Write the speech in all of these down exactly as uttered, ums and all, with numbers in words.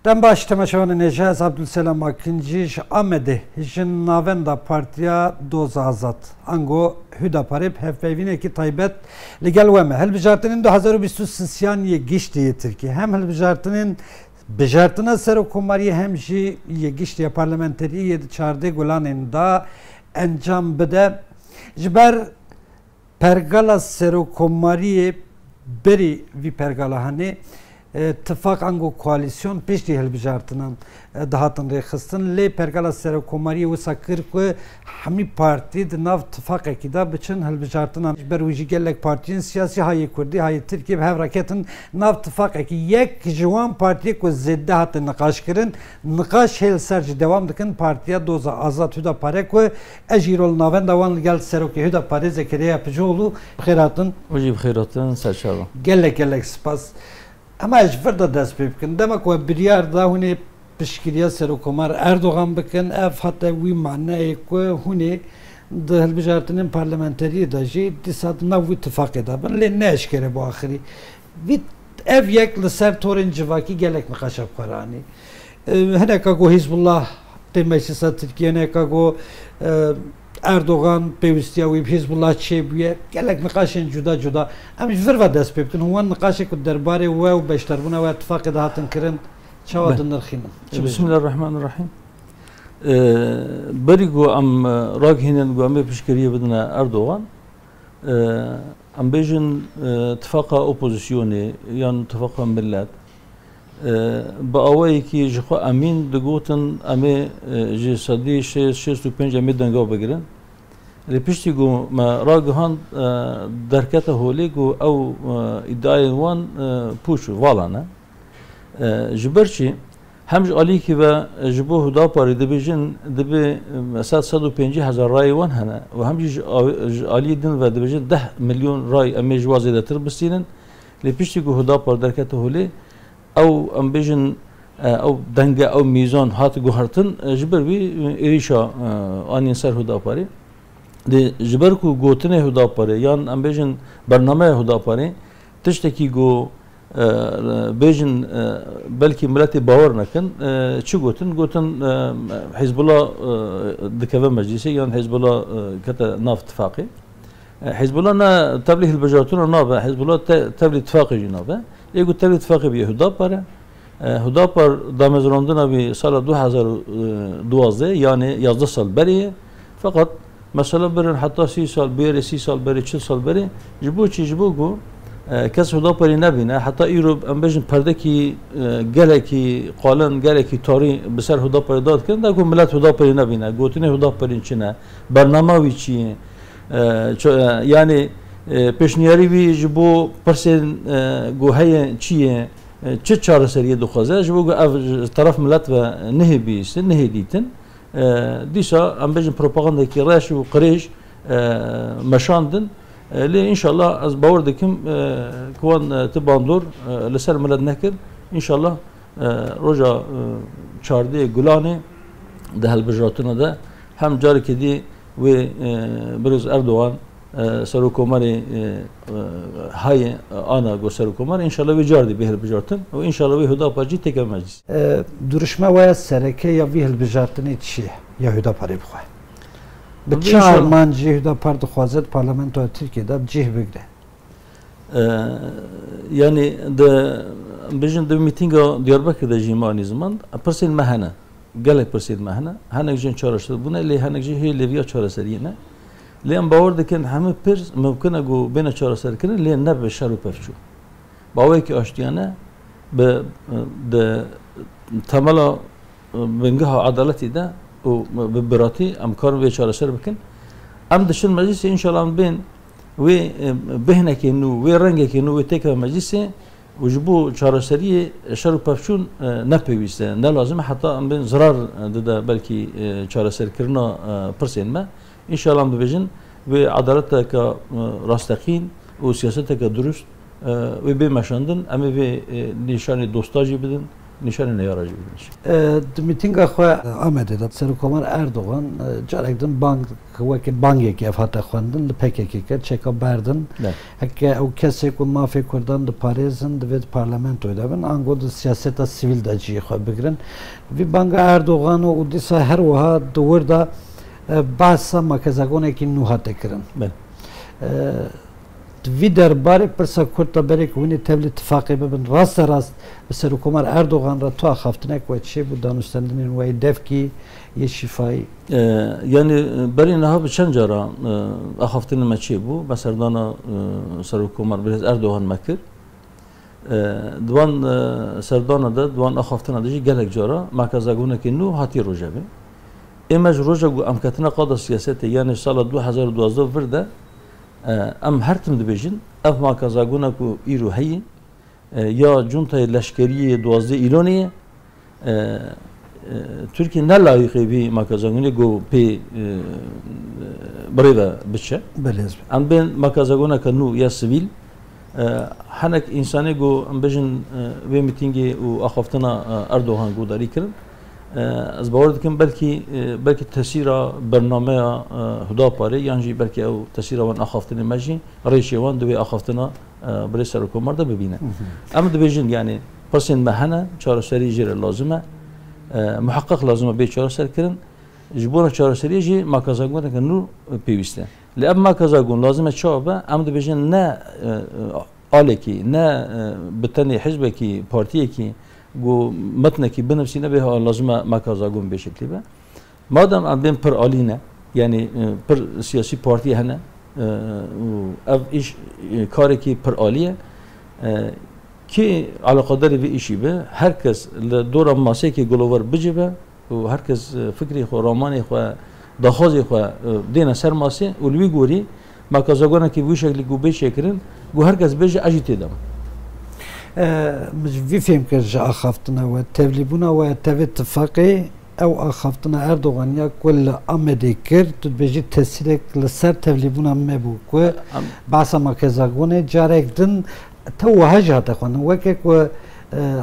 Dem baş, temaşevanên hêja, ez Abdulselam Akincî ji Amedê, ji navenda Partiya Doza Azad, ango Hudaparê, bi hevpeyvînekî taybet li gel we me. Hilbijartinên du hezar û bîst û sisiyan yê giştî yê Tirkiyê, hem hilbijartinên bijartina serokkomariyê, hem jî yê giştî ya parlamenteriyê yê di çardeh gulanên de encam bide. Ji ber pergala serokkomariyê berî vî pergala hanê, e, tifaq ango koalîsyon piştî hilbijartinan, e, dihatin rêxistin. Lê pergala serokkomariyê wisa kir ku hemî partî di nav tifaqekî de biçin hilbijartinan. Ji ber wî jî gelek partiyên siyasî ha yê Kurdî, ha yê Tirkiyê bi hev re ketin nav tifaqekî. Yek ji wan partiyê ku zêde hate niqaşkirin, niqaş hê li ser jî dewam dikin, Partiya Doza Azad Hudapare ku ez jî îro li navenda wan li gel Serokê Hudaparê Zekeriya Picoğlu, bi xêr hatin. Hûn jî bi xêr hatin, serçava. Gelek gelek spas. Em ê ji vir de dest pê bikin. Dema ku we biryar da hûn ê piştgiriya Serokkomar Erdogan bikin, ev hate wî maneyê ku hûn ê di hilbijartinên parlamenteriyê de jî dîsa di nav wî tifaqê de bin. Lê ne eşkere bû axirî. Vî ev yek li ser torên civakî gelek niqaşa bi xwe re anî. E, hineka ku Hizbullah tê meclisa Tirkiyê, hineka ku, e, Erdogan pêwîstiya wî bi Hizbullah çêbûye. Gelek niqaşên cuda cuda. Em ji vir ve dest pê bikin. Hûn wan niqaşê ku derbarê we û beşdarbûna we tifaqê de hatin kirin, çawa Be- dinirxînin? Çi bêjin? Bismillahirrahmanirrahim. E, berî ku em, e, ragihînin ku em ê piştgiriyê bidine Erdogan, e, em bêjin, e, tifaqa opozisyonê yan tifaqa millet, e, bi awayekî ji xwe emîn digotin, em ê, e, ji sedî şêst, şêst û pênc em ê denga bigirin. Lê piştî ku me ragihand, e, derkete holê ku ew, e, îdiayên wan, e, pûç û vala ne. E, ji ber çi? Hem ji aliyekî ve, e, ji bo Hudaparê dibêjin, dibe, e, sed, sed û pêncî hezar rayê wan hene û hem jî ji a-, ji aliyê din ve dibêjin deh milyon ray em ê ji wa zêdetir bistînin. Lê piştî ku Hudapar derkete holê, ew, em bêjin, e, ew denge, ew mîzan hat guhertin, e, ji ber wî, e, êrîşa, e, anîn ser Hudaparê. Lê ji ber ku gotinê Hudaparê yan, em bêjin, bernameya Hudaparê tiştekî ku, e, bêjin, e, belkî miletê bawer nekin, e, çi gotin? Gotin, e, Hizbullah, e, dikeve meclîsê yan Hizbullah, e, kete nav tifaqê. E, Hizbullah ne tevlî hilbijartina nabe, Hizbullah te-, tevlî tifaqê jî nabe. Ê ku tevlî tifaqê bîye Hudapar e. E, Hudapar damezrandina wî sala du hezar û duwazdeh, yanî yazdeh sal berê ye. Feqet mesela birin heta sî sal, bûyerê sî sal berê, çil sal berê, ji bo çi? Ji bo ku, e, kes Hudaparê nebîne, heta îro em bêjin perdekî, e, gelekî qalin, gelekî tarî bi ser Hudaparê dadikin, da ku milet Hudaparê nebîne, gotinê Hudaparê çi ne, bernama wî çi ye, e, ço-, e, yanî, e, pêşniyarî wî ji bo pirsên, e, ku heye çi ye, e, çi çareseriyê dixwaze, ji bo ku ev ji teref milet ve nehê bihîstin, nehê dîtin. E, dîsa em bêjin propagandekî reş û qirêj, e, meşandin. E, lê înşallah ez bawer dikim, e, ku wan, e, ti bandor, e, li ser milet nekir. Înşallah, e, roja, e, çardê Gulanê di hilbijartina de hem carekê dî wê, e, Birêz Erdogan, e, Serokkomarê, e, e, hayê, e, ana go Serokkomar, înşallah wê car dî bê hilbijartin û înşallah wê Hudapar jî têke meclîs. E, duruşma we ya sereke ya vî hilbijartinê çi ye? Ya Hudaparê bixwe. Bi çi armancî Hudapar dixwaze di parlamentoya Tirkiyê de bi cih bigre? E, yanî di, bijin di mîtînga Diyarbekir de jî me anî ziman, pirsên me hene. Gelek pirsên me hene. Hinek jin çareser bûne, lê hinek jî hê lêviya çareseriyê ne. Lê em bawer dikin hemî pirs mimkun e ku bêne çareserkirin, lê ne bi şer û pevçûn. Bi awayekî aştiyane, bi, di temela bingeha edaletî de û bi biratî em karin vê çareser bikin. Em diçin meclîsê, înşallah em bên wê, e, bêhnekê nû, wê rengekê nû, wê têkeve meclîsê û ji bo çareseriyê şer û pevçûn, e, ne pêwîst e, ne lazim e, heta em bên zirar, e, dide belkî, e, çareserkirina, e, pirsên me. Înşallah em dibêjin wê edaleteke, e, rasteqîn û siyaseteke durust, e, wê bê meşandin. Em ê vê, e, nîşanê dosta jî bidin. Nîşanî neyara jî bidin. E, di mîtînga xwe Amedê de Serokkomar Erdogan, e, carek din bang, wekî bangekî ev hate xwendin, li P K K kir, çeka berdin. Ne. Heke ew kesê ku mafê Kurdan diparêzin, divê di parlamentoyê de bin, ango di siyaseta sivîl de cihê xwe bigirin. Vî banga Erdogan û dîsa her wiha di wir de, e, behsa makezagonekî nû hate kirin. Belê. E, Di vî derbarê pirsa Kurd de berê ku hûn ê tevlî tifaqê bibin, raste rast bi Serokkomar Erdogan re tu axaftinek we çêbû, danûstendinên we yê devkî, yê şîfayî? E, yanî, e, berî niha bi çend cara, e, axaftinê me çêbû, me serdana, e, Serokkomar Birêz Erdogan me kir. E, di wan, e, serdana de, di wan axaftina de jî gelek cara makezagonekî nû hatiye rojevê. Ê me ji roja ku em ketine qada siyasetê, yanî sala du hezar û duwazdeh vir de, e, em her tim dibêjin, ev makazagona ku îro heyî, e, ya cuntayê leşkerî yê duwazdeh Îlonê ye, e, e, Tirkiye ne layîqê vî makazagonê ku pê, e, birêve biçe. Belê ez. Em bên makazagoneke nû ya sivîl, E, hinek însanê ku em bêjin, e, vê mîtîngê û axaftina, e, Erdogan guhdarî kirin. E, ez bawer dikim belkî, e, belkî tesîra bernameya, e, Hudaparê yan jî belkî ew tesîra wan axaftinê me jî rêşê wan di wê axaftina, e, birê Serokkomar de bibîne. Hı hı. Em dibêjin, yanî pirsên me hene, çareserî jê re lazim e. E, muheqeq lazim e bê çareserkirin. Ji bona çareseriyê jî makazagoneke nû pêwîst e. Lê ev makazagon lazim e çawa be? Em dibêjin ne, e, e, alekî, ne, e, bi tenê hizbekî, partiyekî ku metnekî binivîsîne bê ha lazim e makazagon bê şeklî be. Madem em bên pir alî ne, yanî, e, pir siyasî partî hene, e, û ev îş, e, karekî pir alî ye. E, kê eleqadarê vê îşî be, her kes li dora maseyekê gulover bicive, û her kes, e, fikrê xwe, ramanê xwe, daxwazê xwe, e, dêne ser masê û li wî gorî makazagonekî bi wî şeklî ku bê çêkirin, ku her kes bêje ez jî tê de me. E, min ji vî fêm kir ji axaftina we, tevlîbûna we tevê tifaqê, ew axaftina Erdogan ya ku li Amedê kir, tu dibêjî tesîrek li ser tevlîbûna me bû ku Em- behsa makezagonê carek din Te wiha jî hate xwendin. Weke ku, e,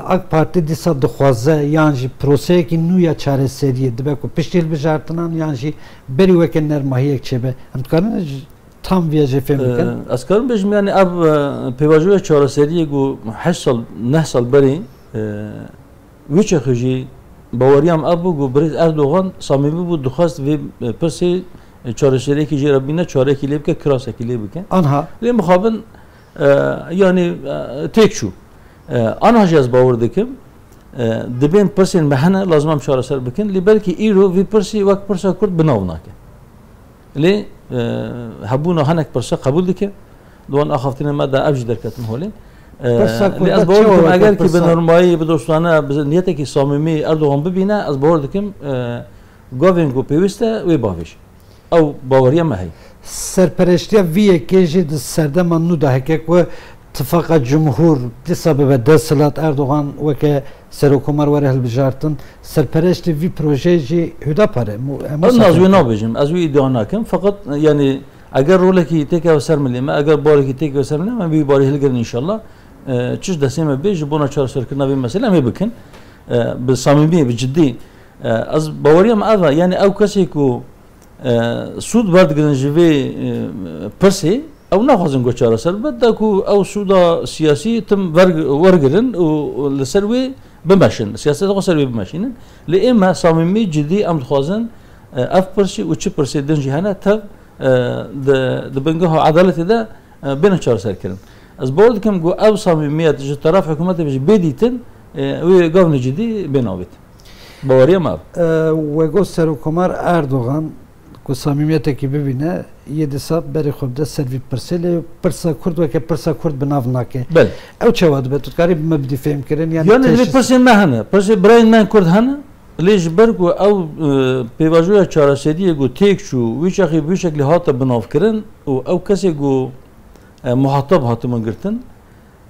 AK Partî dîsa dixwaze yan jî proseyekî nû ya çareseriyê dibe ku piştî hilbijartinan yan jî berî weke nermahiyek çêbe. Em dikarin ji tam viya jê fêm bikin? E, ez karim bêjim, yanî ev, e, pêvajoya çareseriyê ku heşt sal, neh sal berê, e, wê çaxê jî baweriya min ev bû ku birêz Erdogan samîmî bû, dixwest vê, e, pirsê, e, çareseriyekî jê re bîne, çarekî lê bike, kirasekî lê bike. Anha. Lê mixabin E, yanî, e, têk çû. E, aniha jî ez bawer dikim, e, dibên pirsên me hene, lazim em çareser bikin. Lê belkî îro vî pirsî wek pirsa Kurd bi nav nake. Lê, e, hebûna hinek pirsa qebûl dike. Di wan axaftinên me de ev jî derketin holê. E, Pirsa lê Kurda ez bawer çawa dikim, weke eger kî bi pirsa normalî, bi dostane, bi niyetekî samîmî Erdogan bibîne, ez bawer dikim, e, gavên ku pêwîst e, wê bavêje. Ew baweriya me heye. Serpereştiya vî yekê jî di serdema nû de heke ku tifaqa cumhûr dîsa bibe desthilat, Erdogan weke serokkomar were hilbijartin, serpereştê vî projeyê jî Hudapar e. Mu-, em Ez wisa naz wê fêm nabêjim, ez wî îdia nakim. Feqet, yanî, eger rolekî têkeve ser milê me, eger barekî têkeve ser milê me, em vî barî hilgirin înşallah. E, çi ji destê me bê, ji bona çareserkirina vê meselê em ê bikin. E, bi samîmiyê, bi ciddî. E, ez baweriya me ev e, yanî ew kesê ku e, sûd werdigirin ji vê, e, pirsê, ew naxwazin ku çareser bibe, da ku ew sûda siyasî tim ver-, wergirin û li ser wê bimeşin, siyaseta xwe ser wê bimeşînin. Lê ê me samîmî, cidî em dixwazin, e, ev pirsî û çi pirsê din jî hene tev, e, di, di bingeha edaletê de, e, bêne çareserkirin. Ez bawer dikim ku ew samîmiyet ji teraf hikûmetê ve jî bê dîtin, e, wê gavnê cidî bê navêt. Baweriya me ev. E, we got Serokkomar Erdogan ku samîmiyetekî bibîne, yê dîsa berê xwe bide ser vî pirsê, lê pirsa Kurd weke pirsa Kurd bi nav nake. Belê. Ew çawa dibe? Tu dikarî bi me bidî fêhmkirin? Yanî Yanî vê teşhîs- pirsên me hene. Pirsê birayên me Kurd hene. Lê ji ber ku ew, e, pêvajoya çareseriyê ku têk çû, wî çaxî bi wî şeklî hate binavkirin û ew kesê ku, e, muhatab hatibûn girtin,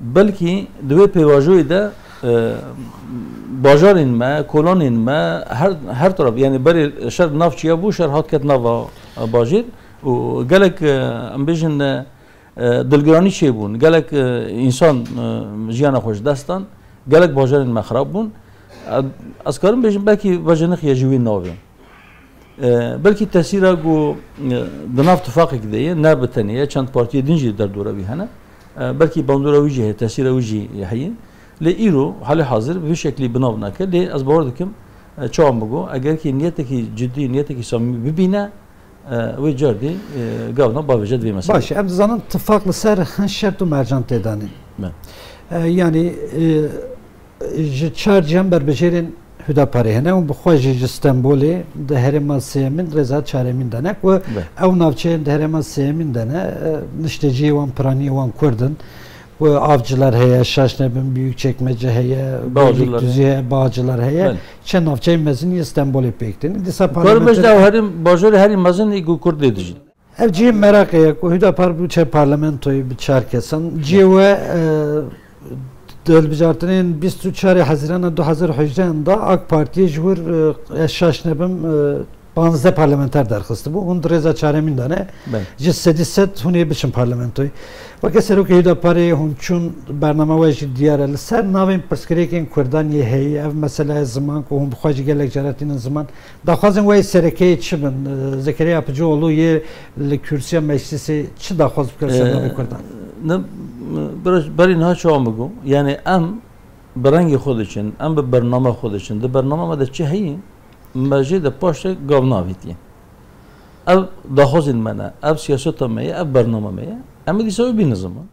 Belkî di wê pêvajoyê de, e, bajarên me, kolanên me, her, her taraf, yanî berê şer di nav çiya bû, şer hat ket nava, e, bajêr û gelek, e, em bêjin, e, e, dilgiranî çêbûn, gelek, e, însan, e, jiyana xwe ji dest dan, gelek bajarên me xirab bûn. Ez karim bêjim, belkî vejinixiye ji wî navê. E, belkî tesîra ku, e, di nav tifaqekî de ye, ne bi tenê ye, çend partiyê din jî derdora wî hene. E, belkî bandora wî jî heye, tesîra wî jî heye. Lê îro, halê hazir, bi vî şeklî bi nav nake. Lê ez bawer dikim, e, çawa min got, eger kî niyetekî cidî, niyetekî samîmî bibîne, e, wê cardî, e, gavna bavêje di vê meselê. Baş, em dizanin tifaq li ser hin şert û mercan tê danîn. Me. E, yanî, e, ji çar cîhan berbijêrên Hudaparê hene û bi xwe jî ji Stenbolê di herêma sêyemîn rêza çaremîn de ne ku Be. ew navçeyên di herêma sêyemîn de ne, e, nişteciyê wan, piraniyê wan Kurd in. Ku Avcılar heye, Şaşnebin, Büyükçekmece heye, Bağcılar Beylikdüzü heye. heye, Bağcılar heye. Belê. Çend navçeyên mezin yê Stenbolê pêk tên. Dîsa Kar parlamente beş de ew herî, bajorê herî mezin ê ku Kurd lê dijîn. Ev cihê meraqê ye ku Hüdapar bû çe parlamentoyê bi çar kesan. Cihê we, e, di hilbijartinên bîst û çarê Hezîrana du hezar û hejdehan de AK Partiyê ji wir, e, ez şaş nebim, e, panzdeh parlamenter derxistibû. Hûn di rêza çaremîn de ne. Belê. Ji sedî sed hûn ê biçin parlamentoyê. Weke serokê Hüdaparê hûn çûn, bernama we jî diyar e. Li ser navên pirsgirêkên Kurdan yê heyî, ev meseleya ziman ku hûn bi xwe jî gelek cara tînin ziman, daxwazên we yê serekeyê çi bin? Zekeriya Apıcıoğlu yê li kürsüya meclisê çi daxwaz bike li ser Ee, navê Kurdan? Ne, biraz berî niha çawa min got. Yani em bi rengê xwe diçin, em bi bername xwe diçin. Di bername me de çi heyî, me jê de paşê gav navîtiye. Ev daxwazên me ne, ev siyaseta me ye, ev bername me ye. Em ê dîsa wê bînin ziman.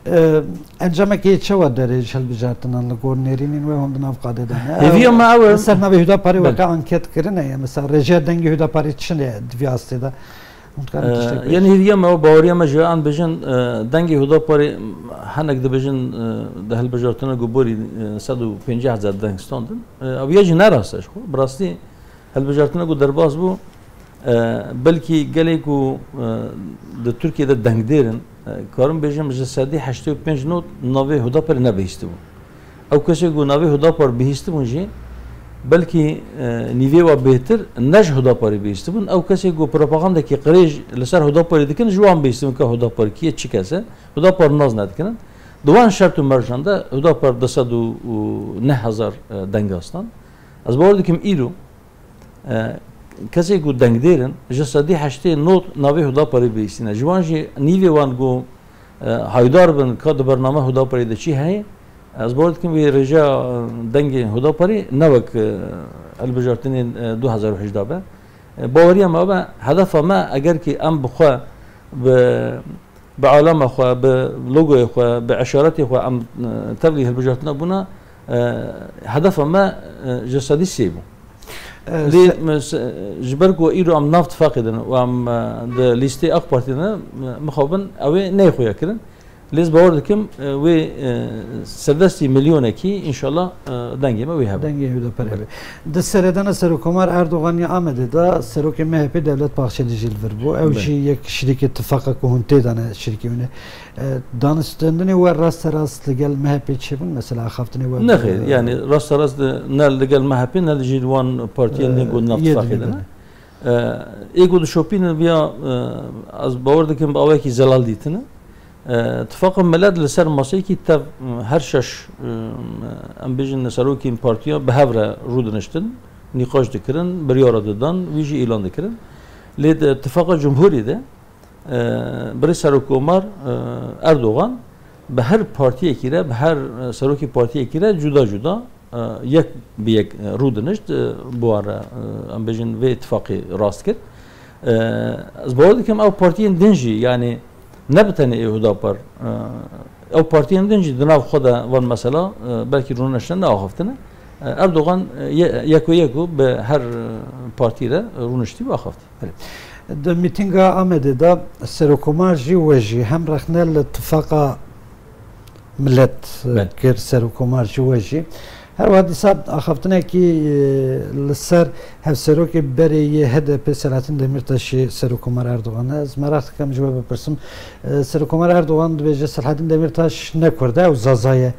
Ee, encamekê çawa derê ji hilbijartinan li gor nêrînên we hûn di nav qadê de ne? Hêviya me ew e. Li ser navê Hüdaparê Belê. weke anket kirine ye. Mesela rêjeya dengê Hüdaparê çi ne di vî astê de? Hûn dikarin Ee, tiştek bêjin? Yanî hêviya me û baweriya me ji an bêjin, e, dengê Hüdaparê, hinek dibêjin, e, di hilbijartina ku borî, e, sed û pêncî hezar deng standin. E, ew ya jî ne rast e ji xwe. Bi rastî hilbijartina ku derbas bû, e, belkî gelê ku, e, di Tirkiyê de dengdêr in, e, karim bêjim ji sedî heştê û pênc not navê Hüdaparê nebihîstibû. Ew kesê ku navê Hudapar bihîstibûn jî, belkî, e, nîvê wa bêhtir ne ji Hudaparê bihîstibûn. Ew kesê ku propagandekî qirêj li ser Hudaparê dikin, ji wan bihîstibûn ka Hudapar kî ye, çi kes e. Hudapar nas nedikirin. Di wan şert û mercan de Hudapar du sed û neh hezar, e, deng astan. Ez bawer dikim îro, e, kesê ku dengdêr in, ji sedî heştê not navê Hudaparê bihîstîne. Ji wan jî nîvê wan ku, e, haydar bin ka di bername Hudaparê de çi heye, ez bawer dikim wê rêjeya, e, dengê Hudaparê ne wek, e, hilbijartinên, e, du hezar û hejdeh be. E, baweriya me be, hedefa me eger ki em bi xwe, bi, bi alama xwe, bi logoyê xwe, bi eşaretê xwe em, e, tevlî hilbijartina bûna, e, hedefa me, e, ji sedî sê bû. E, Lê se- me se- ji ber ku îro em nav tifaqê de ne û em, e, di lîstê AK Partî de ne, e, mixabin ew ê neyê xwe ya kirin. Lê ez bawer dikim, e, wê, e, serdestî milyonekî înşallah, e, dengê me wê hebe. Dengê Hüdaparê hebe. Di seredana Serokomar Erdogan ya Amedê de serokê M H P Devlet Bahçeli jî li vir bû. Ew Be. jî yek şirîkê tifaqa ku hûn tê de ne şirîkê hûn e. E, daniştendinê we rasterast li gel M H P çêbûn? Mesela axaftinê we Nexêr, bi yani rasterast ne li gel M H P ne jî li wan partiyên din ku di nav E, yê tifaqê de dibînin. ne. E, ê ku dişopînin viya, e, ez bawer dikim bi awayekî zelal dîtine. E, Tifaqa Milet li ser maseyekî tev, e, her şeş, e, em bêjin serokên partiya bi hev re rûdiniştin, nîqaş dikirin, biryara didan, wî jî îlan dikirin. Lê di Tifaqa Cumhurî de, e, Birêz Serokkomar, e, Erdogan bi her partiyekî re, bi her, e, serokê partiyekî re cuda cuda, e, yek bi yek, e, rûdinişt, e, bi wan re, e, em bêjin vê îtifaqê rast kir. E, ez bawer dikim ew partiyên din jî, yanî ne bi tenê ê Hudapar, e, ew partiyên din jî di nav xwe de van mesela, e, belkî rûniştine neaxiftine. E, Erdogan, e, ye-, yeko yeko bi her, e, partî re rûniştî û axaftiye. Di mîtînga Amedê de Serokomar jî we jî hem rexne li Tifaqa Milet, e, Belê. kir, Serokomar jî we jî. Her wiha dîsa axaftinekî, e, li ser hevserokê berê yê H D P Selahattin Demirtaşê Serokomar Erdogan e. Ez meraq dikim ji we bipirsim. E, Serokomar Erdogan dibêje Selahattin Demirtaş ne Kurd e, ew Zaza ye.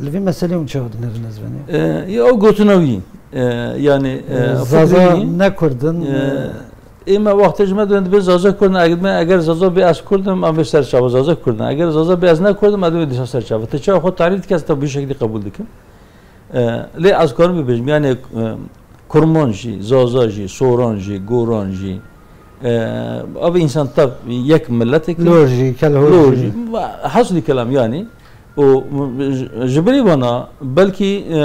Li vî meselê hûn çawa dinêrin, ez venê? E, ya ew gotina wî. E, yani, e, E, Zaza fikrê wî, ne Kurd in, e, e, ê me wextê ji me dibên dibê Zaza Kurd in, eger me, eger Zaza bê ez Kurd im, em bê ser çava Zaza Kurd in. Eger Zaza bê ez ne Kurd im, em dibê dîsa ser çava. Te çawa xwe tarîf dike, ez te bi şeklî qebûl dikim. E, lê ez karim bibêjim, yani, e, Kurman jî, Zaza jî, Soran jî, Goran jî, e, ev însan tev yek miletek in. Lor jî, Kelhor Lor jî. jî. Heslî kelam yani. Û ji, ji bilî vana belkî, e,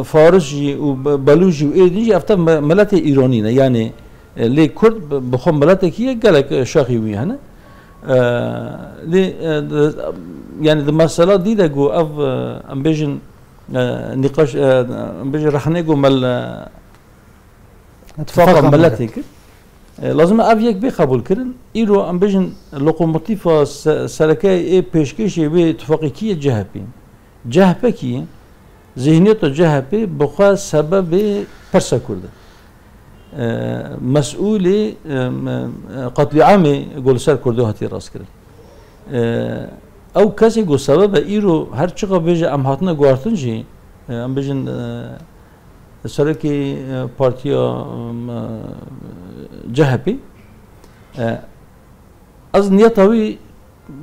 e, Faris jî û Be-, Belûç jî û ê din jî ev tev me-, miletê Îranî ne. Yani, e, lê Kurd bi, bi xwe miletekî ye, gelek, e, şaxî wî hene. E, lê, e, di, yani di mesela dî de ku ev, e, em bêjin, e, nîqaş, e, em bêjin rexnê ku mel, e, Tifaqa Tifaqa Miletê Miletê kir. E, lazim e ev yek bê qebûl kirin. Îro em bêjin lokomotîfa se-, sereke ê pêşkêşê wê tifaqekî ye C H P. C H P kî ye? Zihniyeta C H P bi xwe sebebê pirsa Kurd e. E, mesûlê, e, me-, e, qetlîamê ku li ser Kurdo hatiye rastkirin. E, ew kesê ku sebeb e îro her çiqa bêje em hatine guhartin jî, e, em bêjin, e, serokê, e, partiya, e, C H P, e, ez niyeta wî,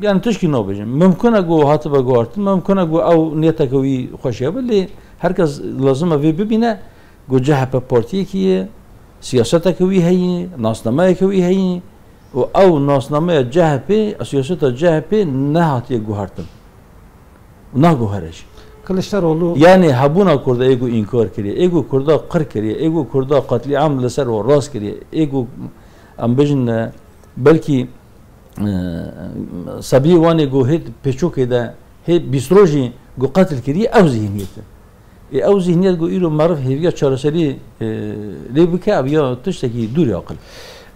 yani tişkî nabêjim. Mimkun e ku hatibe guhartin, mimkun e ku ew niyeteke wî xweş hebe, lê her kes lazim e vê bibîne ku C H P partiyekî ye, siyaseteke wî heye, nasnameyeke wî heye û ew nasnameya C H P, siyaseta C H P nehatiye guhartin. Naguhere jî. Kiliçdaroglu Yani hebûna Kurda ê ku înkar kiriye, ê ku Kurda qir kiriye, ê ku Kurda qetlîam li ser wan rast kiriye, ê ku em bêjin, e, belkî, e, sebiyê wan ê ku hê pêçokê de hê bîst rojî ku qetil kiriye, ew zihniyet e. Ê ew zihniyet ku îro meriv hêviya çareseriyê, e, lê bike, ev ya tiştekî dûr e aqil.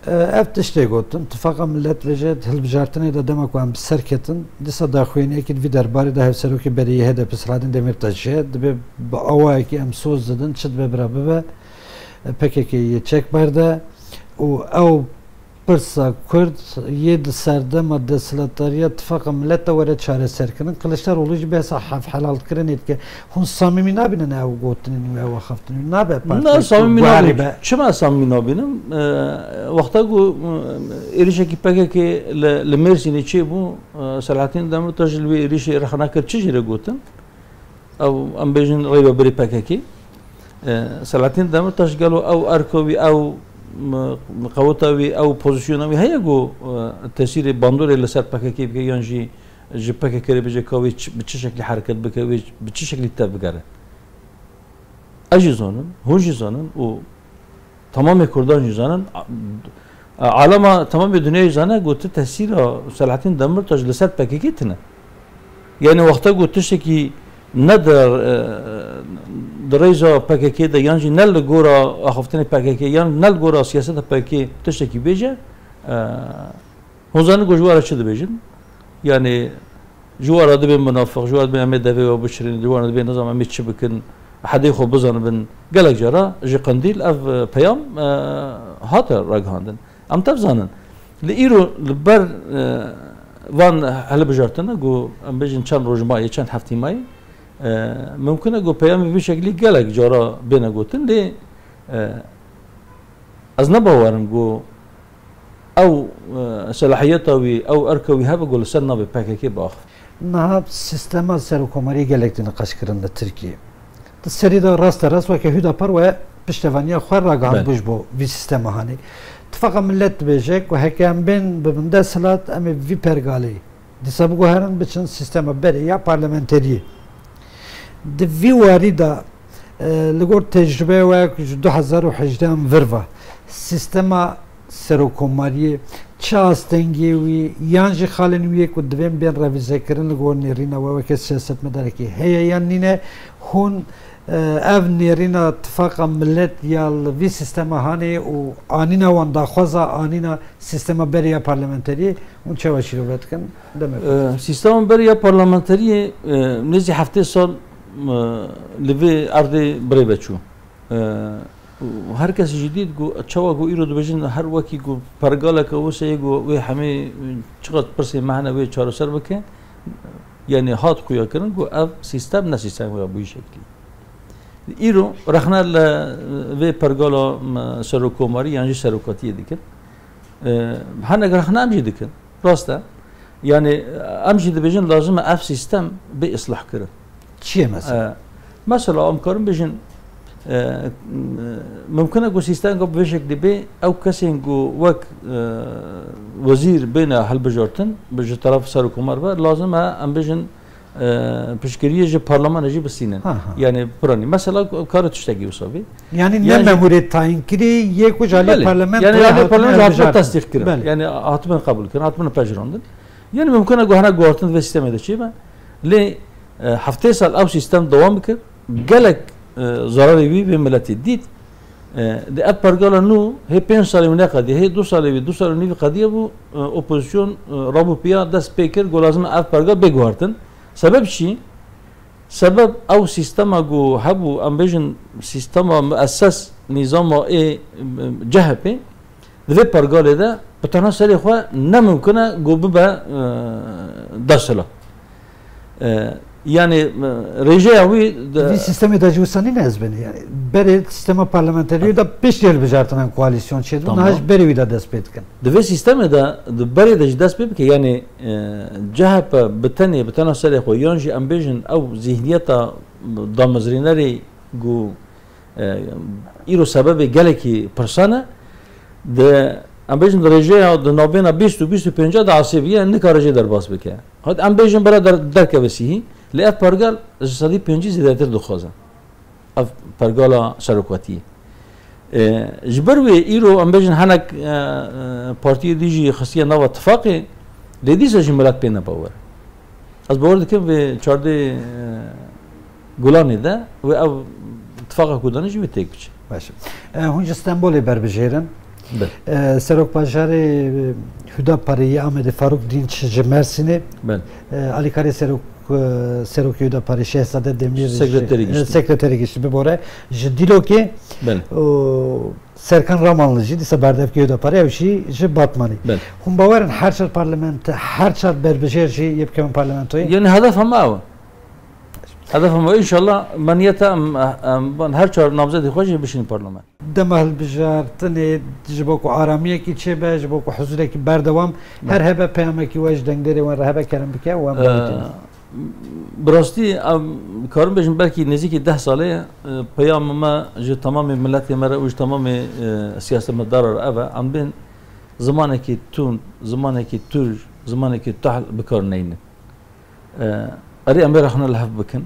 E, ev tiştê gotin, Tifaqa Milet vêje di hilbijartinê de dema ku em bi ser ketin, dîsa daxuyaniyekî di vî derbarê de hevserokê berê yê H D P Selahattin Demirtaş jî heye, dibê bi awayekî em soz didin, çi dibe bira bibe, e, P K K yê çek berde û ew pirsa Kurd yê di serdema desthilatdariya Tifaqa Milet de were çareserkirin. Kiliçdaroglu jî behsa hevhelalkirinê dike. Hûn samîmî nabînin ew gotinên wî, ew axaftinên wî? Nabe Na, partiyek samîmî guherî nabînim. be. Çima samîmî nabînim? E, wexta ku, e, êrişekî P K K li, li Mêrsînê çêbû, e, Selahattin Demirtaş li wê êrişê rexne kir, çi jê re gotin? Ew, em bêjin, rêvebirê P K K. E, Selahattin Demirtaş gelo ew erka wî, ew, m-, qeweta wî, ew pozîsyona wî heye ku, e, tesîrê bandorê li ser P K K bike yan jî ji P K K re bêje ka wê çi, bi çi şeklî hereket bike, wê bi çi şeklî tevbigere? Ez jî zanim, hûn jî zanin û temamê Kurdan jî zanin. A-, alema temamê dinyayê jî zane ku ti tesîra Selahattin Demirtaş li ser P K K tune. Yani wexta ku tiştekî ne di, e, di rêza P K K de yan jî ne li gora axaftinê P K K yan ne li gora siyaseta P K K tiştekî bêje, e, Hûn zanin ku ji we re çi dibêjin? Yani ji we re dibên munafiq, ji we re dibên em ê devê we biçirînin, ji we re dibên nizam em ê çi bikin, hedê xwe bizanibin. Gelek cara ji Qendîl ev, e, peyam, e, hate ragihandin. Em tev zanin. Li îro li ber, e, van hilbijartine ku em bêjin çend roj maye, çend heftî maye, e, mimkun e ku peyamê vî şeklî gelek cara bêne gotin, lê, e, ez ne bawer im ku ew, e, selahiyeta wî, ew erka wî hebe ku li ser navê P K K biaxive. Niha sîstema serokkomariyê gelek tê niqaşkirin li Tirkiyê. Di serî de rasterast weke Hüdapar we piştevaniya xwe ragihandibû Belê. ji bo vî sîstema hanê. Tifaqa Milet dibêje ku heke em bên bibin desthilat, em ê vî pergalê dîsa biguherin, biçin sîstema berê ya parlamenteriyê. Di vî warî de, e, li gor tecrûbeya we ku ji du hezar û hejdeh em vir ve, sîstema serokkomariyê, çi astengiyê wî yan jî xalên wî yê ku divên bên revîzekirin li gor nêrîna we weke siyasetmedarekî heye yan nîne? Hûn, e, ev nêrîna Tifaqa Milet ya li vî sîstema hanê û anîna wan daxwaza anîna sîstema berê ya parlamenteriyê, hûn çawa şîrove dikin? Demek E, sîstema berê ya parlamenteriyê, e, nêzî heftê sal, e, li vê erdê birêve çû. E, û her kesî jî dît ku çawa ku îro dibêjin, her wekî ku pergaleke wisa ye ku wê hemê çiqas pirsê me hene wê çareser bike, yani hat xuya kirin ku ev sîstem ne sîstem ya bûyî şeklî. Îro rexne li vê pergala, m, serokkomarî yan jî serokatiyê dikin. E, hinek rexne em jî dikin. Rast e. Yani em jî dibêjin lazim e ev sîstem bê islah kirin. Çi ye mesela? E, Mesela, em karin bêjin, e, mimkun e ku sîstem ku bi vê şeklî bê, ew kesên ku wek, e, wezîr bêne hilbijartin, bi ji teref serokkomar ve, lazim e, em bêjin, e, piştgiriyê ji parlamenê jî bistînin. Ha, ha. Yani, piranî. Mesela, kare tiştekî wisa bê. Yani, ne Yani, memûrê tayînkirî yê ku ji aliyê Belê. parlamentoyê Yani, aliyê hatine parlamentoyê hatine hilbijartin. Tesdîq kirin. Belê. Yani, hatibin qebûl kirin, hatibin pejirandin. Yani, mimkun e ku hinek guhartin di vê sîstemê de çêbe. Lê, e, heftê sal ew sîstem dewam bikir, gelek, e, zararê wî vê miletê dît. E, di ev pergala nû hê pênc salê wî neqediye, hê du salê wî, du salê nîvî qediye bû, e, opozîsyon, e, rabû piya dest pê kir, got lazim e ev pergal bê guhartin. Sebeb çi? Sebeb ew sîstema ku hebû, em bêjin sîstema mueses, nîzama ê, e, C H P, di vê pergalê de bi tenha serê xwe ne mimkun e ku bibe, e, desthilat. E, yani, e, rêjeya wî de Di vî sîstemê de jî wisa nîne ez bêne. Yani, berê sîstema parlamenteriyê de piştî hilbijartinan koalîsyon çêdibû, Tamam. niha ji berê wî de dest pê dikin. Di vê sîstemê de, di berê de jî dest pê bike, yani, e, C H P bi tenê, bi tena serê xwe, yan jî em bêjin ew zîhniyeta damezrînerê ku, e, îro sebebê gelekî pirsan e, di, em bêjin di rêjeya di navbêna bîst û bîst û pênc de asêbiye, nikare jê derbas bike. Hat em bêjin bira der-, derkeve sîhî, lê ev pergal ji sedî pêncî zêdetir dixwaze. Ev pergala serokatiyê. E, ji ber wê îro em bêjin hinek, e, e, partiyê dî jî xistiye nava tifaqê, lê dîsa jî milet pê ne bawer. Ez bawer dikim vê çardê, e, Gulanê de wê ev tifaqa ku dane jî wê têk biçe. Baş. E, hûn ji Stenbolê berbijêr in. Belê. E, Serokbajarê, e, Hudaparê yê Amedê Faruk Dinç ji Mersînê. Belê. E, alîkarê Serok, e, Serokê Hudaparê Şehzade Demîr ji, Sekreterê e, Giştî. Sekreterê Giştî bibore ji Dîlokê. Belê. Û Serkan Ramanlı jî dîsa berdevkê Hudaparê, ew jî ji Batmanê. Belê. Hûn bawer in her çar parlament, her çar berbijêr jî yê bikevin parlamentoyê? Yani hedef hema ew e. Hedef hema ew. Înşallah me niyet e em, em, em her çar namzedê xwe jî bişînin parlament. Dema hilbijartinê ji bo ku aramiyekî çêbe, ji bo ku huzûrekî berdewam, Belê. her hebe peyamekî we ji dengdêrê wan re hebe kerem bike û em Ee, dawetî ne. Bi rastî, em karin bêjin belkî nêzîkî deh salê, e, peyama me ji temamê miletê me re û ji temamê, e, siyasetmedara re ev e. Em bên zimanekî tund, zimanekî tûj, zimanekî tuhl bi kar neynin. E, erê em bê rexne li hev bikin.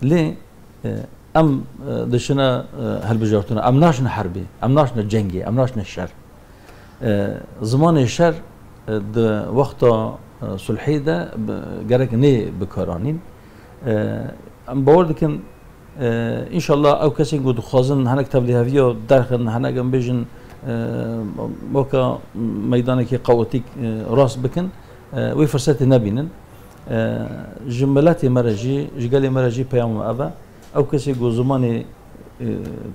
Lê, e, em, e, dişine, e, hilbijartina. Em naşine herbê, em naşine cengê, em naşine şer. E, zimanê şer, e, di wexta, e, sulhê de bi, gerek nê bikaranîn. E, em bawer dikin, e, înşallah ew kesên ku dixwazin hinek tevlîheviya derxin, hinek em bêjin, e, weka meydanekî kaotîk, e, rast bikin, e, wê firsetê nebînin. E, ji miletê me re jî, ji gelê me re jî peyama me ev e. Ew kesê ku zimanê, e,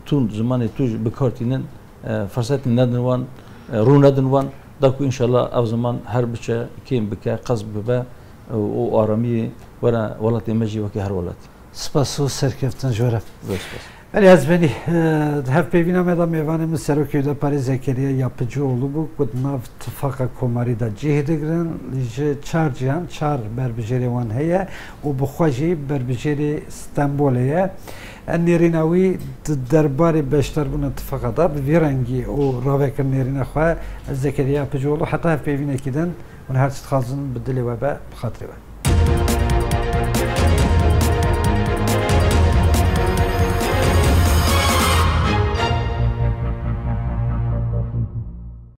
tund, zimanê tûj bi kar tînin, e, firsetê nedin wan, e, rû nedin wan, da ku înşallah ev ziman her biçe kêm bike, qesp bibe, e, û aramiyê were welatê me jî wekî her welatî. Spas û serkeftin ji we re. Zor spas. Belê, ez benî, e, di hevpeyvîna me de mêvanê min Serokê Hudaparê Zekeriya Yapıcıoğlu bû, ku di nav tifaqa komarî de cih digirin. Ji çar cihan, çar berbijêrê wan heye û bi xwe jî berbijêrê Stenbolê ye. E, nêrîna wî di derbarê beşdarbûna tifaqa de bi vî rengî û ravekir nêrîna xwe. Ez Zekeriya Yapıcıoğlu, heta hevpeyvînekî din, hûn her çi dixwazin bi dilê we be, bi xatirê we.